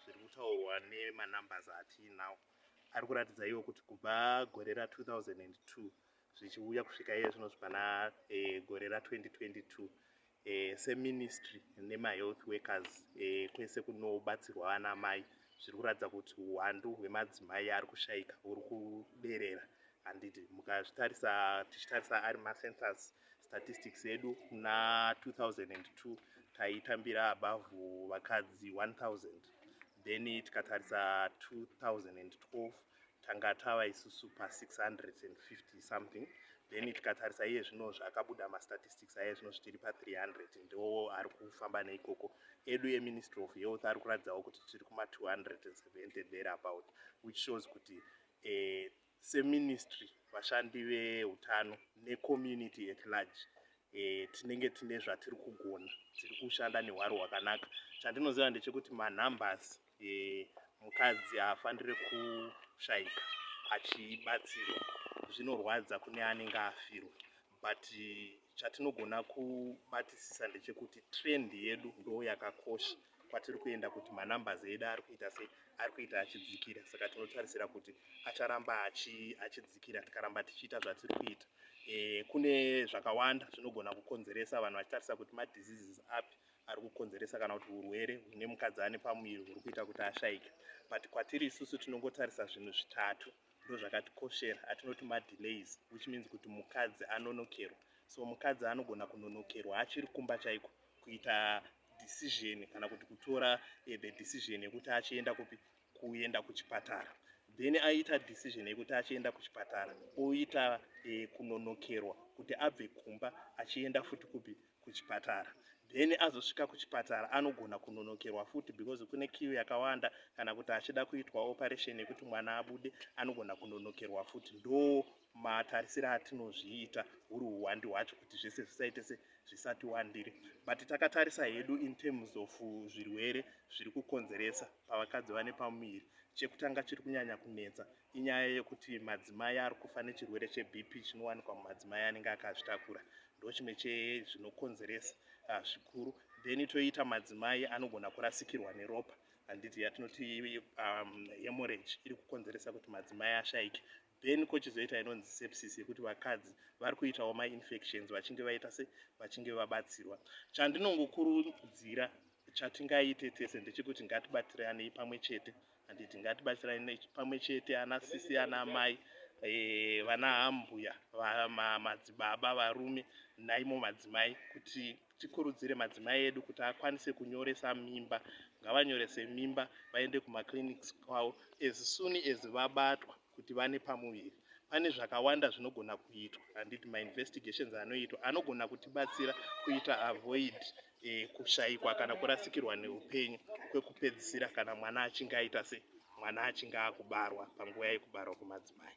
Zviri kutaurwa nemanumbers atiinawo ari kuratidza iwo kuti kubva gore ra2002 zvichiuya kusvika iye zvino zvipana gore ra2022, seministry nemahealth workers kwese kunobatsirwa vana mai, zviri kuratidza kuti uwandu hwemadzimai ari kushayika huri kuderera, handiti? Mukazvitarisa, tichitarisa ari macensus statistics edu, kuna 2002 taitambira above vakadzi 1000. Then tikatarisa 2012, tanga tava isusu pa650 something. Then tikatarisa iye zvino zvakabuda mastatistics aiye zvino, zvitiri pa300, ndo ari kufamba neikoko. Edu eMinistry of Health ari kuratidzawo kuti tiri kuma270 thereabout, which shows kuti seministry, vashandi veutano necommunity at large, tinenge tine zvatiri kugona, tiri kushanda nehwaro hwakanaka. Chandinoziva ndechekuti manumbers, mukadzi haafaniri kushayika achibatsirwa. Zvinorwadza kune anenge afirwa, but chatinogona kubatisisa ndechekuti trend yedu ndo yakakosha kwatiri kuenda, kuti manumbers edu ari kuita sei, ari kuita achidzikira. Saka tinotarisira kuti acharamba achidzikira tikaramba tichiita zvatiri kuita. Kune zvakawanda zvinogona kukonzeresa, vanhu vachitarisa kuti madiseases api ari kukonzeresa kana kuti urwere hune mukadzi ane pamuviri huri kuita kuti ashayike. But kwatiri isusu tinongotarisa zvinhu zvitatu, ndo zvakatikoshera, atinoti madelays, which means kuti mukadzi anonokerwa. So mukadzi anogona kunonokerwa achiri kumba chaiko kuita decision kana kuti kutora the decision yekuti achienda kupi, kuenda kuchipatara. Then aita decision yekuti achienda kuchipatara, oita kunonokerwa kuti abve kumba achienda futi kupi, kuchipatara. Then azosvika kuchipatara, anogona kunonokerwa futi because kune queue yakawanda, kana kuti achida kuitwa operation yekuti mwana abude, anogona kunonokerwa futi. Ndo matarisiro atinozviita, huri uwandi hwacho, kuti zvese zvisaite se zvisati wandire. But takatarisa hedu in terms of zvirwere zviri kukonzeresa pavakadzi vane pamuviri, chekutanga chiri kunyanya kunetsa inyaya yekuti madzimai ari kufa nechirwere cheBP chinowanikwa mumadzimai anenge akazvitakura. Ndo chimwe chezvinokonzeresa zvikuru. Then toita madzimai anogona kurasikirwa neropa, handiti, yatinoti hemorrhage iri kukonzeresa kuti madzimai ashayike. Then kochizoita inonzi sepsis, yekuti vakadzi vari kuitawo mainfections vachinge vaita se vachinge vabatsirwa. Chandinongokurudzira chatingaite tese ndechekuti ngatibatiranei pamwe chete, handiti? Ngatibatsiranei pamwe chete, ana sisi, ana mai, vana hambuya, madzibaba, varume naimo madzimai, kuti tikurudzire madzimai edu kuti akwanise kunyoresa mimba. Ngavanyorese mimba, vaende kumaclinics kwavo as soon as vabatwa kuti vane pamuviri. Pane zvakawanda zvinogona kuitwa, handiti? Mainvestigations anoitwa anogona kutibatsira kuita avoid kushayikwa kana kurasikirwa neupenyu kwekupedzisira kana mwana achinge aita se mwana achinge akubarwa, panguva yekubarwa kwemadzimai.